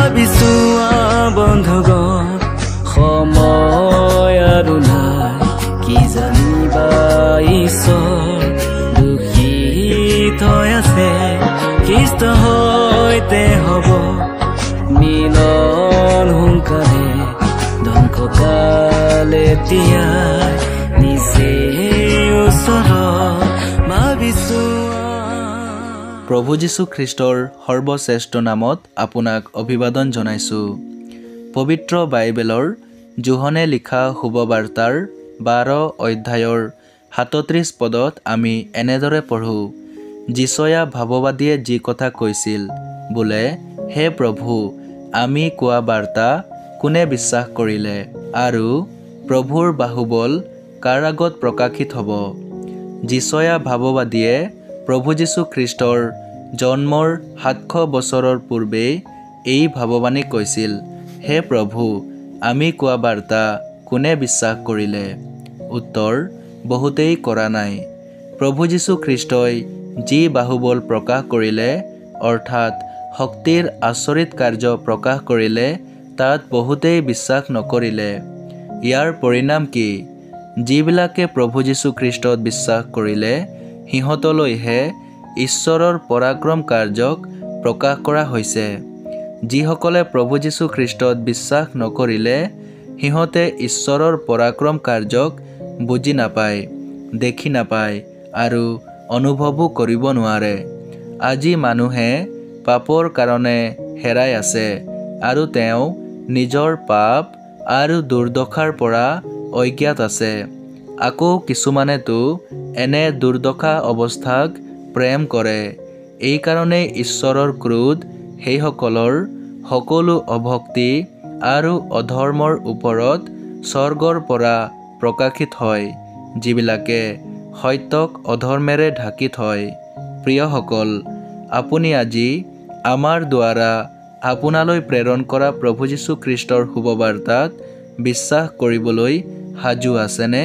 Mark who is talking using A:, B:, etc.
A: ভাবিছোৱা বন্ধুগণ, সময় আৰু নাই, কি জানিবা ঈশ্বৰ দুখিত হৈ আছে, খ্ৰীষ্ট সৈতে হ'ব মিলন সোনকালে, ধ্বংসকাল এতিয়াই নিচেই ওচৰত। ভাবিছোৱা।
B: প্ৰভু যীশু খ্ৰীষ্টৰ সৰ্বশ্ৰেষ্ঠ নামত আপোনাক অভিবাদন জনাইছোঁ। পবিত্ৰ বাইবেলৰ যোহনে লিখা শুভবাৰ্তাৰ 12 অধ্যায়ৰ 37 পদত আমি এনেদৰে পঢ়োঁ, যিচয়া ভাৱবাদীয়ে যি কথা কৈছিল, বোলে, হে প্ৰভু, আমি কোৱা বাৰ্তা কোনে বিশ্বাস কৰিলে, আৰু প্ৰভুৰ বাহুবল কাৰ আগত প্ৰকাশিত হ'ব? যিচয়া ভাৱবাদীয়ে প্ৰভু যীশু খ্ৰীষ্টৰ জন্মৰ 700 বছৰৰ পূৰ্বেই এই ভাৱবাণী কৈছিল, হে প্ৰভু, আমি কোৱা বাৰ্তা কোনে বিশ্বাস কৰিলে? উত্তৰ, বহুতেই কৰা নাই। প্ৰভু যীশু খ্ৰীষ্টই যি বাহুবল প্ৰকাশ কৰিলে, অৰ্থাৎ শক্তিৰ আচৰিত কাৰ্য প্ৰকাশ কৰিলে, তাত বহুতেই বিশ্বাস নকৰিলে। ইয়াৰ পৰিণাম কি? যিবিলাকে প্ৰভু যীশু খ্ৰীষ্টত বিশ্বাস কৰিলে, সিহঁতলৈহে ঈশ্বৰৰ পৰাক্ৰম কাৰ্যক প্ৰকাশ কৰা হৈছে। যিসকলে প্ৰভু যীশু খ্ৰীষ্টত বিশ্বাস নকৰিলে, সিহঁতে ঈশ্বৰৰ পৰাক্ৰম কাৰ্যক বুজি নাপায়, দেখি নাপায় আৰু অনুভৱো কৰিব নোৱাৰে। আজি মানুহে পাপৰ কাৰণে হেৰাই আছে আৰু তেওঁ নিজৰ পাপ আৰু দুৰ্দশাৰ পৰা অজ্ঞাত আছে। আকৌ কিছুমানেতো এনে দুৰ্দশা অৱস্থাক প্ৰেম কৰে। এইকাৰণেই ঈশ্বৰৰ ক্ৰোধ সেইসকলৰ সকলো অভক্তি আৰু অধৰ্মৰ ওপৰত স্বৰ্গৰ পৰা প্ৰকাশিত হয়, যিবিলাকে সত্যক অধৰ্মেৰে ঢাকি থয়। প্ৰিয়সকল, আপুনি আজি আমাৰ দ্বাৰা আপোনালৈ প্ৰেৰণ কৰা প্ৰভু যীশু খ্ৰীষ্টৰ শুভবাৰ্তাত বিশ্বাস কৰিবলৈ সাজু আছেনে?